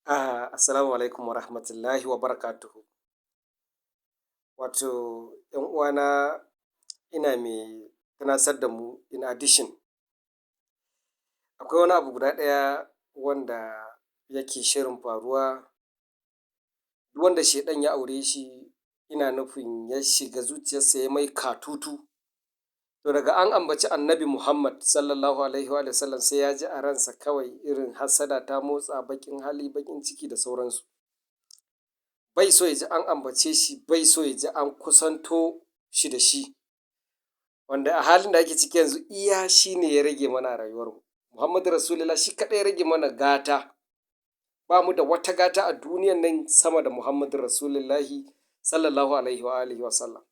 Assalamu alaikum wa rahmatullahi wa barakatuhu. Wato ‘yan uwana, ina mai tunasar da mu, in addition, akwai wani abu guda ɗaya wanda yake shirin faruwa. Duk wanda shaiɗan ya aure shi, ina nufin ya shiga zuciyarsa ya mai katutu, to daga an ambaci Annabi Muhammad sallallahu alaihi wa sallam, sai ya ji a ransa kawai irin hassada ta motsa, baƙin hali, baƙin ciki da sauransu. Bai so ya ji an ambace shi, bai so ya ji an kusanto shi da shi. Wanda a halin da ake ciki yanzu, iya shi ne ya rage mana a rayuwarmu. Muhammadu Rasulullah shi kaɗai ya rage mana gata. Ba mu da wata gata a duniyan nan sama da Muhammadu Rasulullahi sallallahu alaihi wa alihi wa sallam.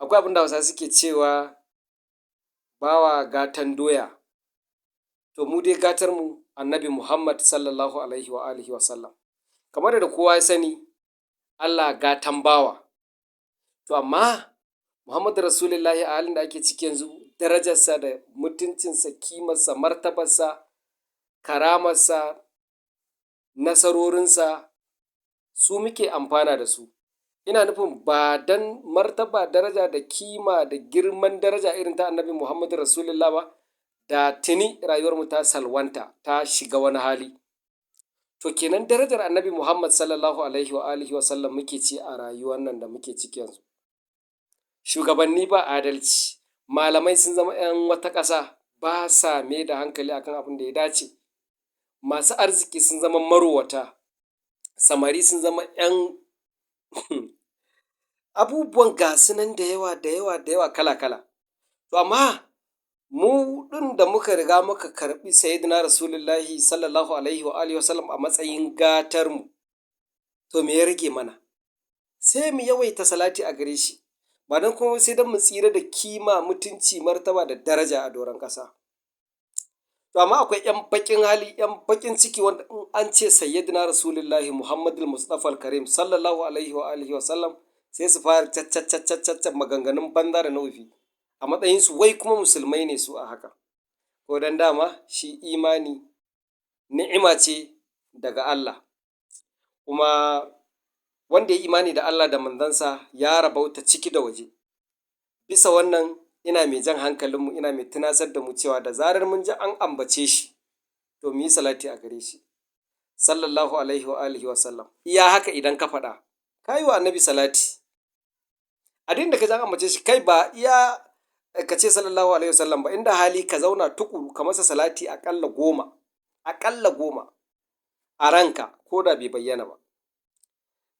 Akwai abin da Hausawa suke cewa bawa gatan doya. To mu dai gatar mu Annabi Muhammad sallallahu alaihi wa alihi wa sallam. Kamar da kowa ya sani, Allah gatan bawa. To amma Muhammadu Rasulullahi, a halin da ake ciki yanzu, darajarsa da mutuncinsa, kimarsa, martabarsa, karamarsa, nasarorinsa, su muke amfana da su. Ina nufin ba dan martaba, daraja da kima da girman daraja irin ta Annabi Muhammadu Rasulullah ba, da tuni rayuwarmu ta salwanta, ta shiga wani hali. To kenan darajar Annabi Muhammad sallallahu alaihi wa alihi wa sallam muke ci a rayuwar nan da muke ciki yanzu. Shugabanni ba adalci, malamai sun zama 'yan wata ƙasa, ba sa mai da hankali akan abin da ya dace. Masu arziki sun zama marowata, samari sun zama 'yan abubuwan, ga su nan da yawa, da yawa, da yawa, kala kala. To amma mu ɗin da muka riga muka karɓi Sayyidina Rasulullahi sallallahu alaihi wa alihi wasallam a matsayin gatarmu, to me ya rage mana? Sai mu yawaita salati a gare shi, ba don komai sai don mu tsira da kima, mutunci, martaba da daraja a doron ƙasa. To amma akwai 'yan baƙin hali, 'yan baƙin ciki, wanda in an ce Sayyidina Rasulullahi Muhammadul Mustafa Karim sallallahu alaihi wa alihi wasallam, sai su fara caccaccacacca maganganun banza da na wofi, a matsayinsu wai kuma musulmai ne su a haka. Ko don dama shi imani ni'ima ce daga Allah, kuma wanda ya imani da Allah da manzansa ya rabauta ciki da waje. Bisa wannan, ina mai jan hankalinmu, ina mai tunasar da mu cewa da zarar mun ji an ambace shi, to mu yi salati a gare shi sallallahu alaihi wa alihi wa sallam. Iya haka idan ka faɗa, ka yi wa Annabi salati. A duk inda ka ji an ambace shi, kai, ba iya ka ce sallallahu alaihi wasallam ba, inda hali ka zauna tukuru ka masa salati aƙalla 10, aƙalla 10 a ranka, ko da bai bayyana ba.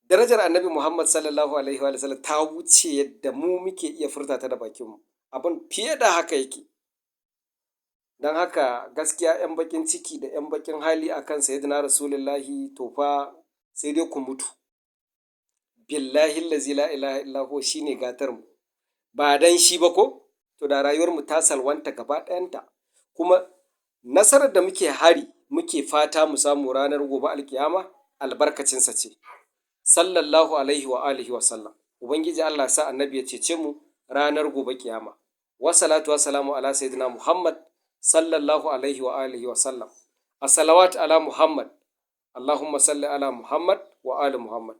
Darajar Annabi Muhammad sallallahu alaihi wa sallam ta wuce yadda mu muke iya furta ta da bakinmu. Abin fiye da haka yake. Don haka gaskiya, 'yan bakin ciki da 'yan bakin hali akan Sayyidina Rasulullahi, to fa sai dai ku mutu. Billahi allazi la ilaha illa huwa, shine gatar mu. Ba dan shi ba ko, to da rayuwar mu ta salwanta gaba ɗayanta. Kuma nasarar da muke hari, muke fata mu samu ranar gobe alkiyama, albarkacinsa ce sallallahu alaihi wa alihi wa sallam. Ubangiji Allah sa Annabi ya cece mu ranar gobe kiyama. Wassalatu wassalamu ala Sayyidina Muhammad sallallahu alaihi wa alihi wa sallam. As-salawat ala Muhammad. Allahumma salli ala Muhammad wa ali Muhammad.